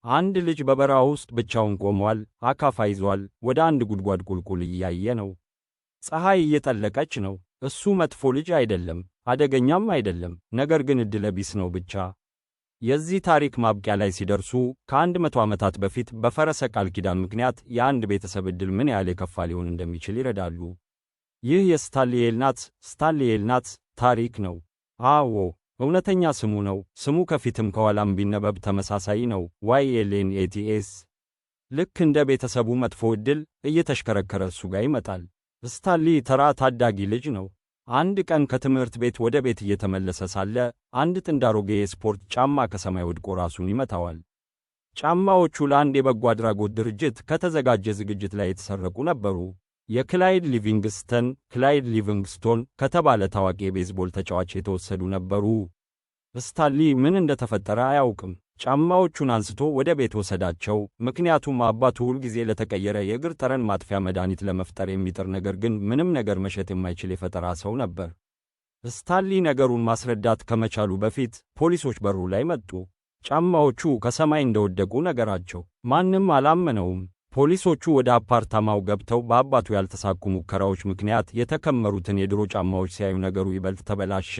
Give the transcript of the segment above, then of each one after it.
አንድ ልጅ በበረሃ ውስጥ ብቻውን ቆሟል። አካፋ ይዟል። ወደ አንድ ጉድጓድ ቁልቁል እያየ ነው። ፀሐይ እየጠለቀች ነው። እሱ መጥፎ ልጅ አይደለም፣ አደገኛም አይደለም። ነገር ግን ዕድለ ቢስ ነው ብቻ። የዚህ ታሪክ ማብቂያ ላይ ሲደርሱ ከ100 ዓመታት በፊት በፈረሰ ቃል ኪዳን ምክንያት የአንድ ቤተሰብ ዕድል ምን ያህል የከፋ ሊሆን እንደሚችል ይረዳሉ። ይህ የስታንሊ ኤልናትስ፣ ስታንሊ ኤልናትስ ታሪክ ነው። አዎ፣ እውነተኛ ስሙ ነው። ስሙ ከፊትም ከኋላም ቢነበብ ተመሳሳይ ነው። YLNATS። ልክ እንደ ቤተሰቡ መጥፎ ዕድል እየተሽከረከረ እሱ ጋር ይመጣል። ስታንሊ ተራ ታዳጊ ልጅ ነው። አንድ ቀን ከትምህርት ቤት ወደ ቤት እየተመለሰ ሳለ አንድ ጥንድ አሮጌ የስፖርት ጫማ ከሰማይ ወድቆ ራሱን ይመታዋል። ጫማዎቹ ለአንድ የበጎ አድራጎት ድርጅት ከተዘጋጀ ዝግጅት ላይ የተሰረቁ ነበሩ። የክላይድ ሊቪንግስተን፣ ክላይድ ሊቪንግስቶን ከተባለ ታዋቂ የቤዝቦል ተጫዋች የተወሰዱ ነበሩ። ስታንሊ ምን እንደተፈጠረ አያውቅም። ጫማዎቹን አንስቶ ወደ ቤት ወሰዳቸው፣ ምክንያቱም አባቱ ሁልጊዜ ለተቀየረ የእግር ጠረን ማጥፊያ መድኃኒት ለመፍጠር የሚጥር፣ ነገር ግን ምንም ነገር መሸጥ የማይችል የፈጠራ ሰው ነበር። ስታንሊ ነገሩን ማስረዳት ከመቻሉ በፊት ፖሊሶች በሩ ላይ መጡ። ጫማዎቹ ከሰማይ እንደወደቁ ነገራቸው። ማንም አላመነውም። ፖሊሶቹ ወደ አፓርታማው ገብተው በአባቱ ያልተሳኩ ሙከራዎች ምክንያት የተከመሩትን የድሮ ጫማዎች ሲያዩ ነገሩ ይበልጥ ተበላሸ።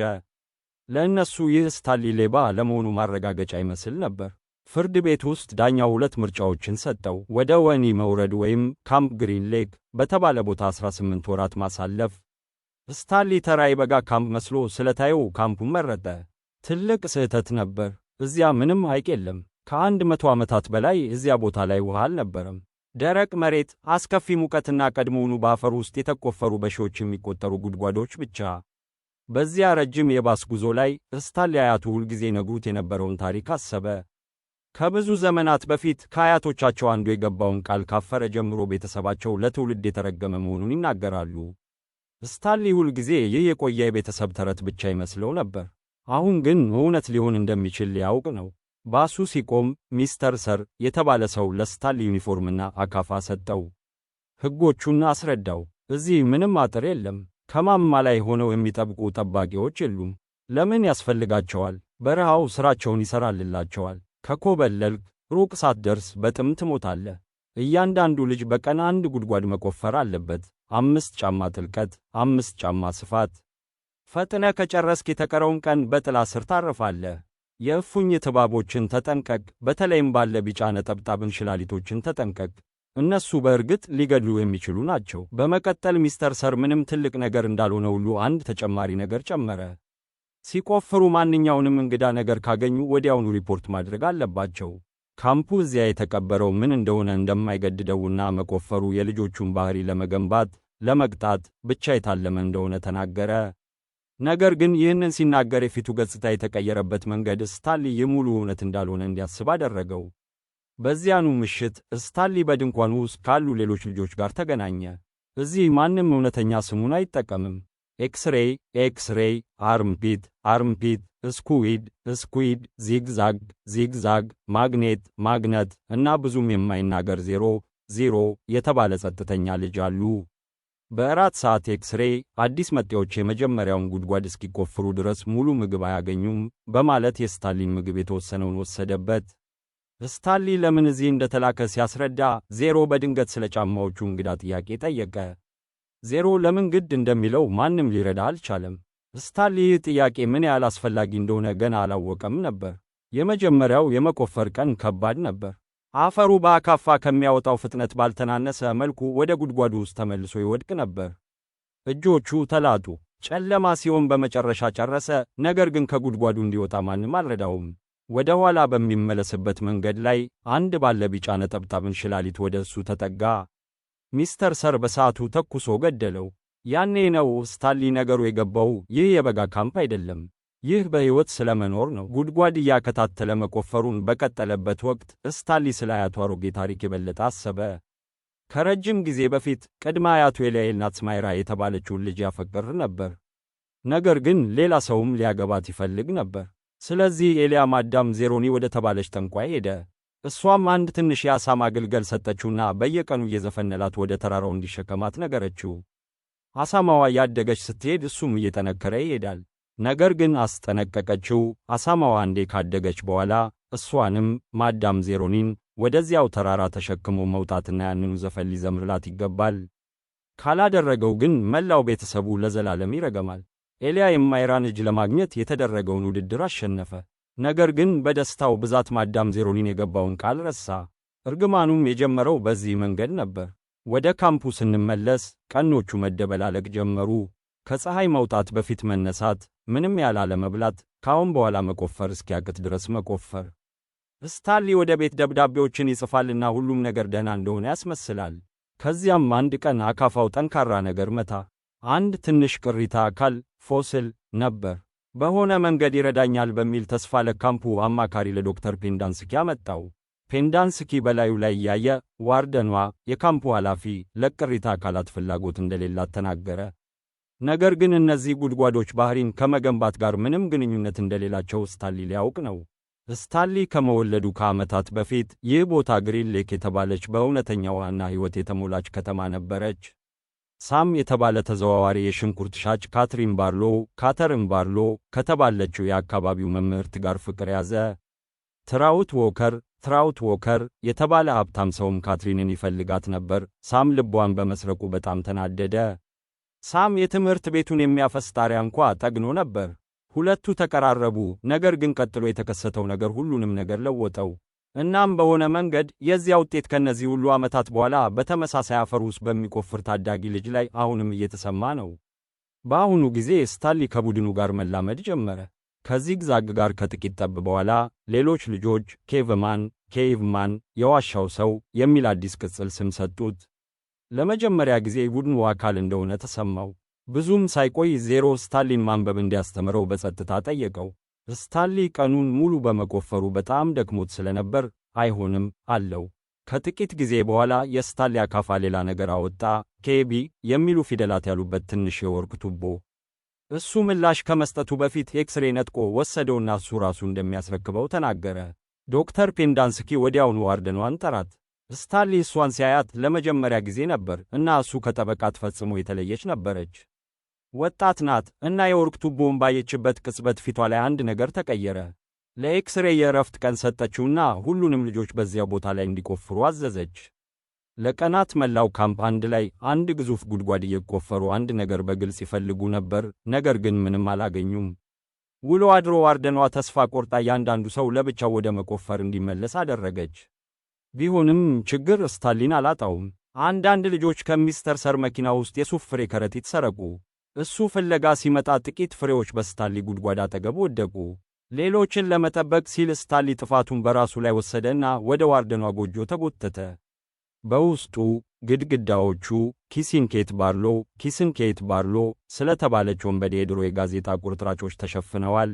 ለእነሱ ይህ ስታንሊ ሌባ ለመሆኑ ማረጋገጫ ይመስል ነበር። ፍርድ ቤት ውስጥ ዳኛው ሁለት ምርጫዎችን ሰጠው፦ ወደ ወህኒ መውረድ ወይም ካምፕ ግሪን ሌክ በተባለ ቦታ 18 ወራት ማሳለፍ። ስታንሊ ተራ የበጋ ካምፕ መስሎ ስለታየው ካምፑን መረጠ። ትልቅ ስህተት ነበር። እዚያ ምንም ሐይቅ የለም። ከ100 ዓመታት በላይ እዚያ ቦታ ላይ ውሃ አልነበረም። ደረቅ መሬት፣ አስከፊ ሙቀትና ቀድሞውኑ በአፈር ውስጥ የተቆፈሩ በሺዎች የሚቆጠሩ ጉድጓዶች ብቻ። በዚያ ረጅም የባስ ጉዞ ላይ ስታንሊ አያቱ ሁልጊዜ ይነግሩት የነበረውን ታሪክ አሰበ። ከብዙ ዘመናት በፊት ከአያቶቻቸው አንዱ የገባውን ቃል ካፈረ ጀምሮ ቤተሰባቸው ለትውልድ የተረገመ መሆኑን ይናገራሉ። ስታንሊ ሁልጊዜ ይህ የቆየ የቤተሰብ ተረት ብቻ ይመስለው ነበር። አሁን ግን እውነት ሊሆን እንደሚችል ሊያውቅ ነው። ባሱ ሲቆም ሚስተር ሰር የተባለ ሰው ለስታንሊ ዩኒፎርምና አካፋ ሰጠው። ሕጎቹን አስረዳው። እዚህ ምንም አጥር የለም። ከማማ ላይ ሆነው የሚጠብቁ ጠባቂዎች የሉም። ለምን ያስፈልጋቸዋል? በረሃው ሥራቸውን ይሠራልላቸዋል። ከኮበለልክ ሩቅ ሳትደርስ በጥም ትሞታለህ። እያንዳንዱ ልጅ በቀን አንድ ጉድጓድ መቆፈር አለበት። 5 ጫማ ጥልቀት፣ 5 ጫማ ስፋት። ፈጥነህ ከጨረስክ የተቀረውን ቀን በጥላ ስር ታርፋለህ። የእፉኝት እባቦችን ተጠንቀቅ፣ በተለይም ባለ ቢጫ ነጠብጣብ እንሽላሊቶችን ተጠንቀቅ። እነሱ በእርግጥ ሊገድሉ የሚችሉ ናቸው። በመቀጠል ሚስተር ሰር ምንም ትልቅ ነገር እንዳልሆነ ሁሉ አንድ ተጨማሪ ነገር ጨመረ። ሲቆፍሩ ማንኛውንም እንግዳ ነገር ካገኙ ወዲያውኑ ሪፖርት ማድረግ አለባቸው። ካምፑ እዚያ የተቀበረው ምን እንደሆነ እንደማይገድደውና መቆፈሩ የልጆቹን ባህሪ ለመገንባት፣ ለመቅጣት ብቻ የታለመ እንደሆነ ተናገረ። ነገር ግን ይህንን ሲናገር የፊቱ ገጽታ የተቀየረበት መንገድ ስታንሊ ይህ ሙሉ እውነት እንዳልሆነ እንዲያስብ አደረገው። በዚያኑ ምሽት ስታንሊ በድንኳኑ ውስጥ ካሉ ሌሎች ልጆች ጋር ተገናኘ። እዚህ ማንም እውነተኛ ስሙን አይጠቀምም። X-ray፣ X-ray፣ armpit፣ armpit፣ squid፣ squid፣ zigzag፣ zigzag፣ magnet፣ magnet እና ብዙም የማይናገር ዜሮ፣ ዜሮ የተባለ ጸጥተኛ ልጅ አሉ። በእራት ሰዓት ኤክስሬይ አዲስ መጤዎች የመጀመሪያውን ጉድጓድ እስኪቆፍሩ ድረስ ሙሉ ምግብ አያገኙም በማለት የስታንሊን ምግብ የተወሰነውን ወሰደበት። ስታንሊ ለምን እዚህ እንደተላከ ሲያስረዳ ዜሮ በድንገት ስለ ጫማዎቹ እንግዳ ጥያቄ ጠየቀ። ዜሮ ለምን ግድ እንደሚለው ማንም ሊረዳ አልቻለም። ስታንሊ ይህ ጥያቄ ምን ያህል አስፈላጊ እንደሆነ ገና አላወቀም ነበር። የመጀመሪያው የመቆፈር ቀን ከባድ ነበር። አፈሩ በአካፋ ከሚያወጣው ፍጥነት ባልተናነሰ መልኩ ወደ ጉድጓዱ ውስጥ ተመልሶ ይወድቅ ነበር። እጆቹ ተላጡ። ጨለማ ሲሆን በመጨረሻ ጨረሰ። ነገር ግን ከጉድጓዱ እንዲወጣ ማንም አልረዳውም። ወደ ኋላ በሚመለስበት መንገድ ላይ አንድ ባለ ቢጫ ነጠብጣብ እንሽላሊት ወደ እሱ ተጠጋ። ሚስተር ሰር በሰዓቱ ተኩሶ ገደለው። ያኔ ነው ስታንሊ ነገሩ የገባው። ይህ የበጋ ካምፕ አይደለም። ይህ በሕይወት ስለመኖር ነው። ጉድጓድ እያከታተለ መቆፈሩን በቀጠለበት ወቅት ስታንሊ ስለ አያቱ አሮጌ ታሪክ የበለጠ አሰበ። ከረጅም ጊዜ በፊት ቅድመ አያቱ ኤልያኤል ናትስማይራ የተባለችውን ልጅ ያፈቅር ነበር። ነገር ግን ሌላ ሰውም ሊያገባት ይፈልግ ነበር። ስለዚህ ኤልያ ማዳም ዜሮኒ ወደ ተባለች ጠንቋይ ሄደ። እሷም አንድ ትንሽ የአሳማ ግልገል ሰጠችውና በየቀኑ እየዘፈነላት ወደ ተራራው እንዲሸከማት ነገረችው። አሳማዋ እያደገች ስትሄድ እሱም እየጠነከረ ይሄዳል። ነገር ግን አስጠነቀቀችው፣ አሳማዋ አንዴ ካደገች በኋላ እሷንም ማዳም ዜሮኒን ወደዚያው ተራራ ተሸክሞ መውጣትና ያንኑ ዘፈን ሊዘምርላት ይገባል። ካላደረገው ግን መላው ቤተሰቡ ለዘላለም ይረገማል። ኤልያ የማይራን እጅ ለማግኘት የተደረገውን ውድድር አሸነፈ። ነገር ግን በደስታው ብዛት ማዳም ዜሮኒን የገባውን ቃል ረሳ። እርግማኑም የጀመረው በዚህ መንገድ ነበር። ወደ ካምፑ ስንመለስ ቀኖቹ መደበላለቅ ጀመሩ። ከፀሐይ መውጣት በፊት መነሳት፣ ምንም ያህል መብላት፣ ካሁን በኋላ መቆፈር እስኪያቅት ድረስ መቆፈር። ስታንሊ ወደ ቤት ደብዳቤዎችን ይጽፋልና ሁሉም ነገር ደህና እንደሆነ ያስመስላል። ከዚያም አንድ ቀን አካፋው ጠንካራ ነገር መታ። አንድ ትንሽ ቅሪተ አካል fossil ነበር። በሆነ መንገድ ይረዳኛል በሚል ተስፋ ለካምፑ አማካሪ ለዶክተር ፔንዳንስኪ አመጣው። ፔንዳንስኪ በላዩ ላይ እያየ ዋርደኗ የካምፑ ኃላፊ ለቅሪተ አካላት ፍላጎት እንደሌላት ተናገረ። ነገር ግን እነዚህ ጉድጓዶች ባህሪን ከመገንባት ጋር ምንም ግንኙነት እንደሌላቸው ስታንሊ ሊያውቅ ነው። ስታንሊ ከመወለዱ ከዓመታት በፊት ይህ ቦታ ግሪን ሌክ የተባለች በእውነተኛ ውሃና ሕይወት የተሞላች ከተማ ነበረች። ሳም የተባለ ተዘዋዋሪ የሽንኩርት ሻጭ ካትሪን ባርሎ ካተርን ባርሎ ከተባለችው የአካባቢው መምህርት ጋር ፍቅር ያዘ። ትራውት ዎከር ትራውት ዎከር የተባለ ሀብታም ሰውም ካትሪንን ይፈልጋት ነበር። ሳም ልቧን በመስረቁ በጣም ተናደደ። ሳም የትምህርት ቤቱን የሚያፈስ ጣሪያ እንኳ ጠግኖ ነበር። ሁለቱ ተቀራረቡ። ነገር ግን ቀጥሎ የተከሰተው ነገር ሁሉንም ነገር ለወጠው። እናም በሆነ መንገድ የዚያ ውጤት ከነዚህ ሁሉ ዓመታት በኋላ በተመሳሳይ አፈር ውስጥ በሚቆፍር ታዳጊ ልጅ ላይ አሁንም እየተሰማ ነው። በአሁኑ ጊዜ ስታንሊ ከቡድኑ ጋር መላመድ ጀመረ። ከዚግዛግ ጋር ከጥቂት ጠብ በኋላ ሌሎች ልጆች caveman caveman የዋሻው ሰው የሚል አዲስ ቅጽል ስም ሰጡት። ለመጀመሪያ ጊዜ የቡድኑ አካል እንደሆነ ተሰማው። ብዙም ሳይቆይ ዜሮ ስታንሊን ማንበብ እንዲያስተምረው በጸጥታ ጠየቀው። ስታንሊ ቀኑን ሙሉ በመቆፈሩ በጣም ደክሞት ስለነበር አይሆንም አለው። ከጥቂት ጊዜ በኋላ የስታንሊ አካፋ ሌላ ነገር አወጣ፣ KB የሚሉ ፊደላት ያሉበት ትንሽ የወርቅ ቱቦ። እሱ ምላሽ ከመስጠቱ በፊት ኤክስሬ ነጥቆ ወሰደውና እሱ ራሱ እንደሚያስረክበው ተናገረ። ዶክተር ፔንዳንስኪ ወዲያውኑ ዋርደኗን ጠራት። ስታንሊ እሷን ሲያያት ለመጀመሪያ ጊዜ ነበር እና እሱ ከጠበቃት ፈጽሞ የተለየች ነበረች። ወጣት ናት እና የወርቅ ቱቦውን ባየችበት ቅጽበት ፊቷ ላይ አንድ ነገር ተቀየረ። ለኤክስሬ የእረፍት ቀን ሰጠችውና ሁሉንም ልጆች በዚያው ቦታ ላይ እንዲቆፍሩ አዘዘች። ለቀናት መላው ካምፕ አንድ ላይ አንድ ግዙፍ ጉድጓድ እየቆፈሩ አንድ ነገር በግልጽ ይፈልጉ ነበር፣ ነገር ግን ምንም አላገኙም። ውሎ አድሮ ዋርደኗ ተስፋ ቆርጣ እያንዳንዱ ሰው ለብቻው ወደ መቆፈር እንዲመለስ አደረገች። ቢሆንም ችግር ስታንሊን አላጣውም። አንዳንድ ልጆች ከሚስተር ሰር መኪና ውስጥ የሱፍ ፍሬ ከረጢት ሰረቁ። እሱ ፍለጋ ሲመጣ ጥቂት ፍሬዎች በስታንሊ ጉድጓድ አጠገብ ወደቁ። ሌሎችን ለመጠበቅ ሲል ስታንሊ ጥፋቱን በራሱ ላይ ወሰደና ወደ ዋርደኗ ጎጆ ተጎተተ። በውስጡ ግድግዳዎቹ ኪሲን ኬት ባርሎ ኪስን ኬት ባርሎ ስለተባለች ወንበዴ የድሮ የጋዜጣ ቁርጥራጮች ተሸፍነዋል።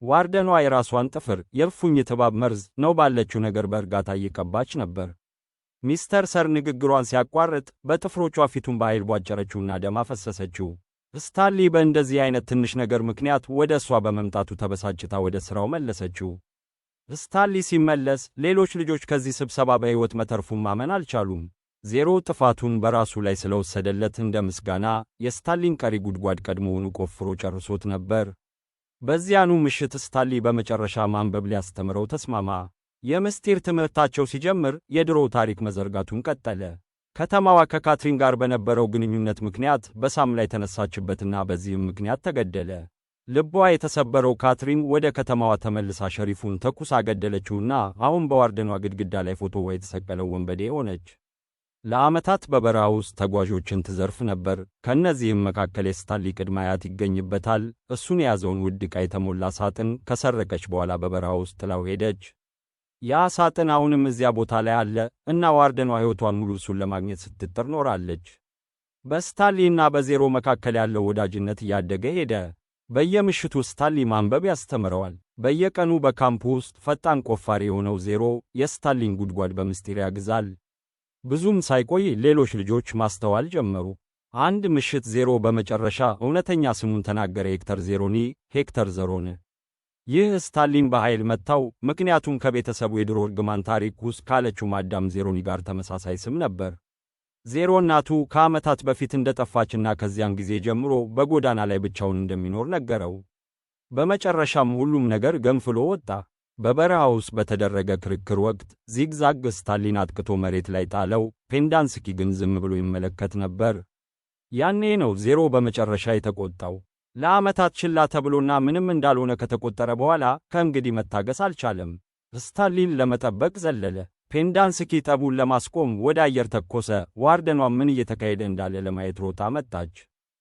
ዋርደኗ የራሷን ጥፍር የእፉኝት እባብ መርዝ ነው ባለችው ነገር በእርጋታ እየቀባች ነበር። ሚስተር ሰር ንግግሯን ሲያቋርጥ በጥፍሮቿ ፊቱን በኃይል ቧጨረችውና ደም አፈሰሰችው። ስታንሊ በእንደዚህ አይነት ትንሽ ነገር ምክንያት ወደ እሷ በመምጣቱ ተበሳጭታ ወደ ሥራው መለሰችው። ስታንሊ ሲመለስ ሌሎች ልጆች ከዚህ ስብሰባ በሕይወት መተርፉን ማመን አልቻሉም። ዜሮ ጥፋቱን በራሱ ላይ ስለወሰደለት እንደ ምስጋና የስታንሊን ቀሪ ጉድጓድ ቀድሞውኑ ቆፍሮ ጨርሶት ነበር። በዚያኑ ምሽት ስታንሊ በመጨረሻ ማንበብ ሊያስተምረው ተስማማ። የምስጢር ትምህርታቸው ሲጀምር የድሮው ታሪክ መዘርጋቱን ቀጠለ። ከተማዋ ከካትሪን ጋር በነበረው ግንኙነት ምክንያት በሳም ላይ ተነሳችበትና በዚህም ምክንያት ተገደለ። ልቧ የተሰበረው ካትሪን ወደ ከተማዋ ተመልሳ ሸሪፉን ተኩሳ ገደለችውና አሁን በዋርደኗ ግድግዳ ላይ ፎቶዋ የተሰቀለው ወንበዴ ሆነች። ለዓመታት በበረሃ ውስጥ ተጓዦችን ትዘርፍ ነበር። ከእነዚህም መካከል የስታንሊ ቅድመ አያት ይገኝበታል። እሱን የያዘውን ውድ ዕቃ የተሞላ ሳጥን ከሰረቀች በኋላ በበረሃ ውስጥ ጥላው ሄደች። ያ ሳጥን አሁንም እዚያ ቦታ ላይ አለ እና ዋርደኗ ሕይወቷን ሙሉ እሱን ለማግኘት ስትጥር ኖራለች። በስታንሊ እና በዜሮ መካከል ያለው ወዳጅነት እያደገ ሄደ። በየምሽቱ ስታንሊ ማንበብ ያስተምረዋል። በየቀኑ በካምፑ ውስጥ ፈጣን ቆፋሪ የሆነው ዜሮ የስታንሊን ጉድጓድ በምስጢር ያግዛል። ብዙም ሳይቆይ ሌሎች ልጆች ማስተዋል ጀመሩ። አንድ ምሽት ዜሮ በመጨረሻ እውነተኛ ስሙን ተናገረ፣ ሄክተር ዜሮኒ ሄክተር ዘሮን። ይህ ስታንሊን በኃይል መታው፣ ምክንያቱም ከቤተሰቡ የድሮ እርግማን ታሪክ ውስጥ ካለችው ማዳም ዜሮኒ ጋር ተመሳሳይ ስም ነበር። ዜሮ እናቱ ከዓመታት በፊት እንደጠፋችና ከዚያን ጊዜ ጀምሮ በጎዳና ላይ ብቻውን እንደሚኖር ነገረው። በመጨረሻም ሁሉም ነገር ገንፍሎ ወጣ። በበረሃ ውስጥ በተደረገ ክርክር ወቅት ዚግዛግ ስታንሊን አጥቅቶ መሬት ላይ ጣለው። ፔንዳንስኪ ግን ዝም ብሎ ይመለከት ነበር። ያኔ ነው ዜሮ በመጨረሻ የተቆጣው። ለዓመታት ችላ ተብሎና ምንም እንዳልሆነ ከተቆጠረ በኋላ ከእንግዲህ መታገስ አልቻለም። ስታንሊን ለመጠበቅ ዘለለ። ፔንዳንስኪ ጠቡን ለማስቆም ወደ አየር ተኮሰ። ዋርደኗ ምን እየተካሄደ እንዳለ ለማየት ሮጣ መጣች።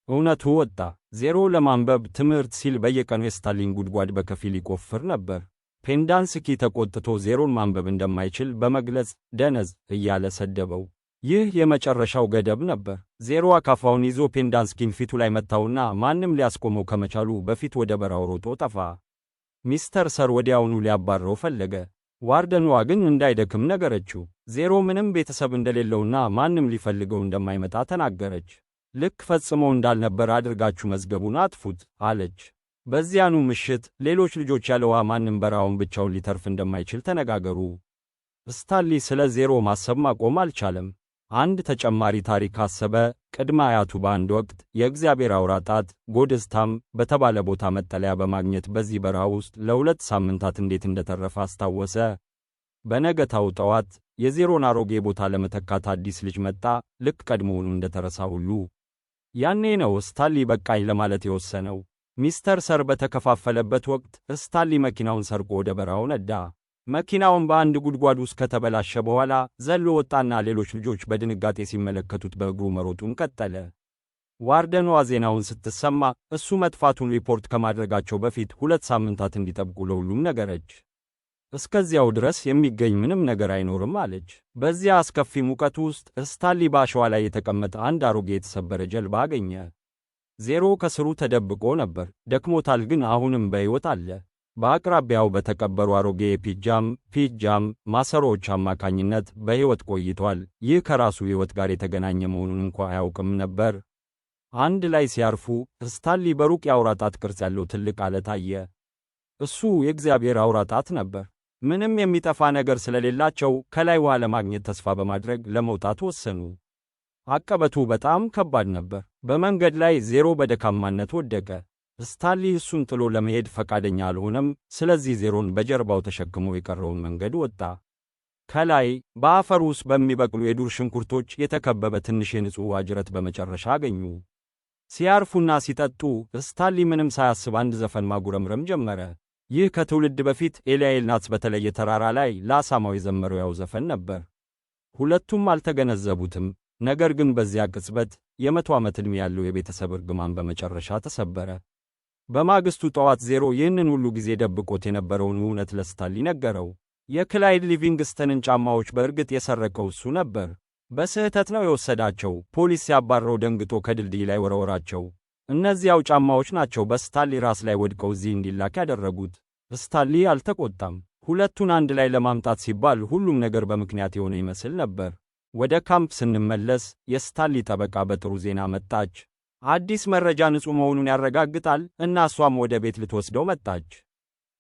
እውነቱ ወጣ። ዜሮ ለማንበብ ትምህርት ሲል በየቀኑ የስታንሊን ጉድጓድ በከፊል ይቆፍር ነበር። ፔንዳንስኪ ተቆጥቶ ዜሮን ማንበብ እንደማይችል በመግለጽ ደነዝ እያለ ሰደበው። ይህ የመጨረሻው ገደብ ነበር። ዜሮ አካፋውን ይዞ ፔንዳንስኪን ፊቱ ላይ መታውና ማንም ሊያስቆመው ከመቻሉ በፊት ወደ በረሃው ሮጦ ጠፋ። ሚስተር ሰር ወዲያውኑ ሊያባረው ፈለገ። ዋርደኗ ግን እንዳይደክም ነገረችው። ዜሮ ምንም ቤተሰብ እንደሌለውና ማንም ሊፈልገው እንደማይመጣ ተናገረች። ልክ ፈጽሞ እንዳልነበር አድርጋችሁ መዝገቡን አጥፉት አለች። በዚያኑ ምሽት ሌሎች ልጆች ያለ ውሃ ማንም በረሃውን ብቻውን ሊተርፍ እንደማይችል ተነጋገሩ። ስታንሊ ስለ ዜሮ ማሰብ ማቆም አልቻለም። አንድ ተጨማሪ ታሪክ አሰበ። ቅድመ አያቱ በአንድ ወቅት የእግዚአብሔር አውራ ጣት God's Thumb በተባለ ቦታ መጠለያ በማግኘት በዚህ በረሃ ውስጥ ለ2 ሳምንታት እንዴት እንደተረፈ አስታወሰ። በነገታው ጠዋት የዜሮን አሮጌ ቦታ ለመተካት አዲስ ልጅ መጣ፣ ልክ ቀድሞውኑ እንደተረሳ ሁሉ። ያኔ ነው ስታንሊ በቃኝ ለማለት የወሰነው። ሚስተር ሰር በተከፋፈለበት ወቅት ስታንሊ መኪናውን ሰርቆ ወደ በረሃው ነዳ። መኪናውን በአንድ ጉድጓድ ውስጥ ከተበላሸ በኋላ ዘሎ ወጣና ሌሎች ልጆች በድንጋጤ ሲመለከቱት በእግሩ መሮጡን ቀጠለ። ዋርደኗ ዜናውን ስትሰማ እሱ መጥፋቱን ሪፖርት ከማድረጋቸው በፊት 2 ሳምንታት እንዲጠብቁ ለሁሉም ነገረች። እስከዚያው ድረስ የሚገኝ ምንም ነገር አይኖርም አለች። በዚያ አስከፊ ሙቀት ውስጥ ስታንሊ በአሸዋ ላይ የተቀመጠ አንድ አሮጌ የተሰበረ ጀልባ አገኘ። ዜሮ ከስሩ ተደብቆ ነበር። ደክሞታል፣ ግን አሁንም በሕይወት አለ። በአቅራቢያው በተቀበሩ አሮጌ የ peach jam peach jam ማሰሮዎች አማካኝነት በሕይወት ቆይቷል። ይህ ከራሱ ሕይወት ጋር የተገናኘ መሆኑን እንኳ አያውቅም ነበር። አንድ ላይ ሲያርፉ ስታንሊ በሩቅ የአውራ ጣት ቅርጽ ያለው ትልቅ አለት አየ። እሱ የእግዚአብሔር አውራ ጣት ነበር። ምንም የሚጠፋ ነገር ስለሌላቸው ከላይ ውሃ ለማግኘት ተስፋ በማድረግ ለመውጣት ወሰኑ። አቀበቱ በጣም ከባድ ነበር። በመንገድ ላይ ዜሮ በደካማነት ወደቀ። ስታንሊ እሱን ጥሎ ለመሄድ ፈቃደኛ አልሆነም። ስለዚህ ዜሮን በጀርባው ተሸክሞ የቀረውን መንገድ ወጣ። ከላይ በአፈር ውስጥ በሚበቅሉ የዱር ሽንኩርቶች የተከበበ ትንሽ የንጹሕ ውሃ ጅረት በመጨረሻ አገኙ። ሲያርፉና ሲጠጡ ስታንሊ ምንም ሳያስብ አንድ ዘፈን ማጉረምረም ጀመረ። ይህ ከትውልድ በፊት ኤልያኤል ናትስ በተለየ ተራራ ላይ ለአሳማው የዘመረው ያው ዘፈን ነበር። ሁለቱም አልተገነዘቡትም። ነገር ግን በዚያ ቅጽበት የ100 ዓመት ዕድሜ ያለው የቤተሰብ እርግማን በመጨረሻ ተሰበረ። በማግስቱ ጠዋት ዜሮ ይህንን ሁሉ ጊዜ ደብቆት የነበረውን እውነት ለስታንሊ ነገረው። የክላይድ ሊቪንግስተንን ጫማዎች በእርግጥ የሰረቀው እሱ ነበር። በስህተት ነው የወሰዳቸው። ፖሊስ ሲያባረው ደንግጦ ከድልድይ ላይ ወረወራቸው። እነዚያው ጫማዎች ናቸው በስታንሊ ራስ ላይ ወድቀው እዚህ እንዲላክ ያደረጉት። ስታንሊ አልተቆጣም። ሁለቱን አንድ ላይ ለማምጣት ሲባል ሁሉም ነገር በምክንያት የሆነ ይመስል ነበር። ወደ ካምፕ ስንመለስ የስታንሊ ጠበቃ በጥሩ ዜና መጣች። አዲስ መረጃ ንጹሕ መሆኑን ያረጋግጣል እና እሷም ወደ ቤት ልትወስደው መጣች።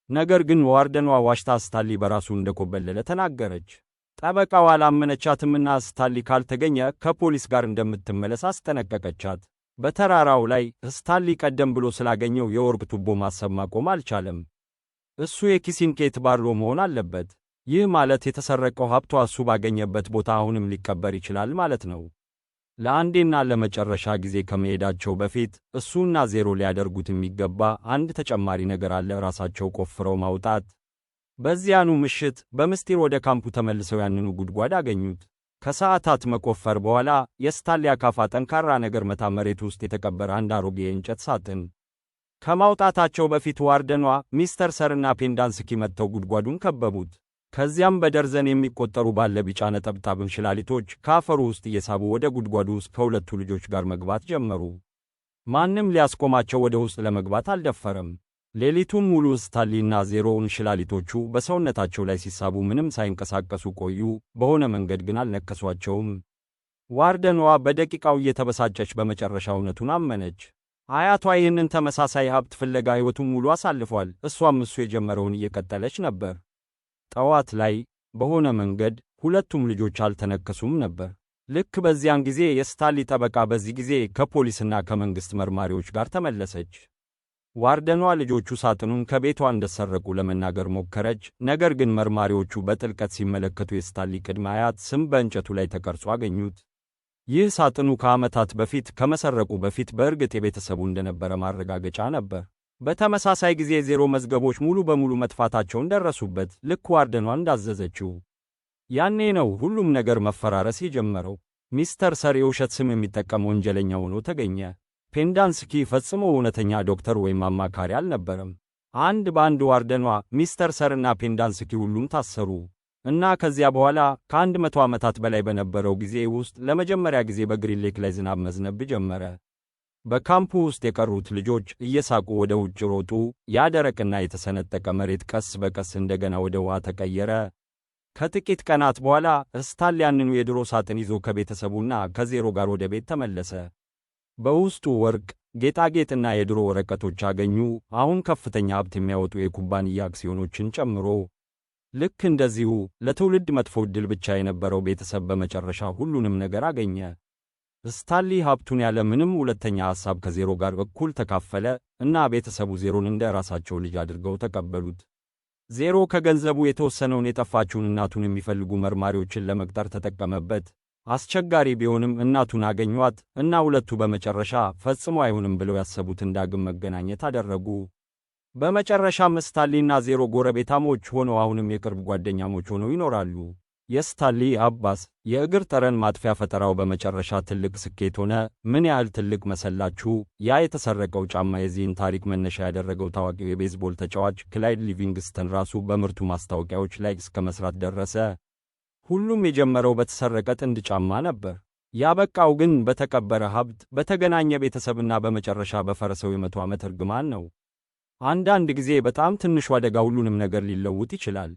ነገር ግን ዋርደኗ ዋሽታ ስታንሊ በራሱ እንደኮበለለ ተናገረች። ጠበቃዋ አላመነቻትምና ስታንሊ ካልተገኘ ከፖሊስ ጋር እንደምትመለስ አስጠነቀቀቻት። በተራራው ላይ ስታንሊ ቀደም ብሎ ስላገኘው የወርቅ ቱቦ ማሰብ ማቆም አልቻለም። እሱ የኪሲንኬት ባርሎ መሆን አለበት። ይህ ማለት የተሰረቀው ሀብቷ እሱ ባገኘበት ቦታ አሁንም ሊቀበር ይችላል ማለት ነው። ለአንዴና ለመጨረሻ ጊዜ ከመሄዳቸው በፊት እሱና ዜሮ ሊያደርጉት የሚገባ አንድ ተጨማሪ ነገር አለ፣ ራሳቸው ቆፍረው ማውጣት። በዚያኑ ምሽት በምስጢር ወደ ካምፑ ተመልሰው ያንኑ ጉድጓድ አገኙት። ከሰዓታት መቆፈር በኋላ የስታንሊ አካፋ ጠንካራ ነገር መታ፣ መሬት ውስጥ የተቀበረ አንድ አሮጌ የእንጨት ሳጥን። ከማውጣታቸው በፊት ዋርደኗ፣ ሚስተር ሰርና ፔንዳንስኪ መጥተው ጉድጓዱን ከበቡት። ከዚያም በደርዘን የሚቆጠሩ ባለ ቢጫ ነጠብጣብ እንሽላሊቶች ከአፈሩ ውስጥ እየሳቡ ወደ ጉድጓዱ ውስጥ ከሁለቱ ልጆች ጋር መግባት ጀመሩ። ማንም ሊያስቆማቸው ወደ ውስጥ ለመግባት አልደፈረም። ሌሊቱን ሙሉ ስታንሊና ዜሮ እንሽላሊቶቹ በሰውነታቸው ላይ ሲሳቡ ምንም ሳይንቀሳቀሱ ቆዩ። በሆነ መንገድ ግን አልነከሷቸውም። ዋርደኗ በደቂቃው እየተበሳጨች በመጨረሻ እውነቱን አመነች። አያቷ ይህንን ተመሳሳይ ሀብት ፍለጋ ሕይወቱን ሙሉ አሳልፏል። እሷም እሱ የጀመረውን እየቀጠለች ነበር። ጠዋት ላይ በሆነ መንገድ ሁለቱም ልጆች አልተነከሱም ነበር። ልክ በዚያን ጊዜ የስታንሊ ጠበቃ በዚህ ጊዜ ከፖሊስና ከመንግሥት መርማሪዎች ጋር ተመለሰች። ዋርደኗ ልጆቹ ሳጥኑን ከቤቷ እንደሰረቁ ለመናገር ሞከረች። ነገር ግን መርማሪዎቹ በጥልቀት ሲመለከቱ የስታንሊ ቅድመ አያት ስም በእንጨቱ ላይ ተቀርጾ አገኙት። ይህ ሳጥኑ ከዓመታት በፊት ከመሰረቁ በፊት በእርግጥ የቤተሰቡ እንደነበረ ማረጋገጫ ነበር። በተመሳሳይ ጊዜ የዜሮ መዝገቦች ሙሉ በሙሉ መጥፋታቸውን ደረሱበት፣ ልክ ዋርደኗ እንዳዘዘችው። ያኔ ነው ሁሉም ነገር መፈራረስ የጀመረው። ሚስተር ሰር የውሸት ስም የሚጠቀም ወንጀለኛ ሆኖ ተገኘ። ፔንዳንስኪ ፈጽሞ እውነተኛ ዶክተር ወይም አማካሪ አልነበረም። አንድ በአንድ ዋርደኗ፣ ሚስተር ሰርና ፔንዳንስኪ ሁሉም ታሰሩ። እና ከዚያ በኋላ ከ100 ዓመታት በላይ በነበረው ጊዜ ውስጥ ለመጀመሪያ ጊዜ በግሪን ሌክ ላይ ዝናብ መዝነብ ጀመረ። በካምፑ ውስጥ የቀሩት ልጆች እየሳቁ ወደ ውጭ ሮጡ። ያ ደረቅና የተሰነጠቀ መሬት ቀስ በቀስ እንደገና ወደ ውሃ ተቀየረ። ከጥቂት ቀናት በኋላ ስታንሊ ያንኑ የድሮ ሳጥን ይዞ ከቤተሰቡና ከዜሮ ጋር ወደ ቤት ተመለሰ። በውስጡ ወርቅ፣ ጌጣጌጥና የድሮ ወረቀቶች አገኙ፣ አሁን ከፍተኛ ሀብት የሚያወጡ የኩባንያ አክሲዮኖችን ጨምሮ። ልክ እንደዚሁ ለትውልድ መጥፎ ዕድል ብቻ የነበረው ቤተሰብ በመጨረሻ ሁሉንም ነገር አገኘ። ስታንሊ ሀብቱን ያለ ምንም ሁለተኛ ሐሳብ ከዜሮ ጋር እኩል ተካፈለ እና ቤተሰቡ ዜሮን እንደ ራሳቸው ልጅ አድርገው ተቀበሉት። ዜሮ ከገንዘቡ የተወሰነውን የጠፋችውን እናቱን የሚፈልጉ መርማሪዎችን ለመቅጠር ተጠቀመበት። አስቸጋሪ ቢሆንም እናቱን አገኟት እና ሁለቱ በመጨረሻ ፈጽሞ አይሆንም ብለው ያሰቡትን ዳግም መገናኘት አደረጉ። በመጨረሻም ስታንሊና ዜሮ ጎረቤታሞች ሆነው አሁንም የቅርብ ጓደኛሞች ሆነው ይኖራሉ። የስታንሊ አባስ የእግር ጠረን ማጥፊያ ፈጠራው በመጨረሻ ትልቅ ስኬት ሆነ። ምን ያህል ትልቅ መሰላችሁ? ያ የተሰረቀው ጫማ የዚህን ታሪክ መነሻ ያደረገው ታዋቂው የቤዝቦል ተጫዋች ክላይድ ሊቪንግስተን ራሱ በምርቱ ማስታወቂያዎች ላይ እስከ መስራት ደረሰ። ሁሉም የጀመረው በተሰረቀ ጥንድ ጫማ ነበር። ያበቃው ግን በተቀበረ ሀብት፣ በተገናኘ ቤተሰብና በመጨረሻ በፈረሰው የ100 ዓመት እርግማን ነው። አንዳንድ ጊዜ በጣም ትንሹ አደጋ ሁሉንም ነገር ሊለውጥ ይችላል።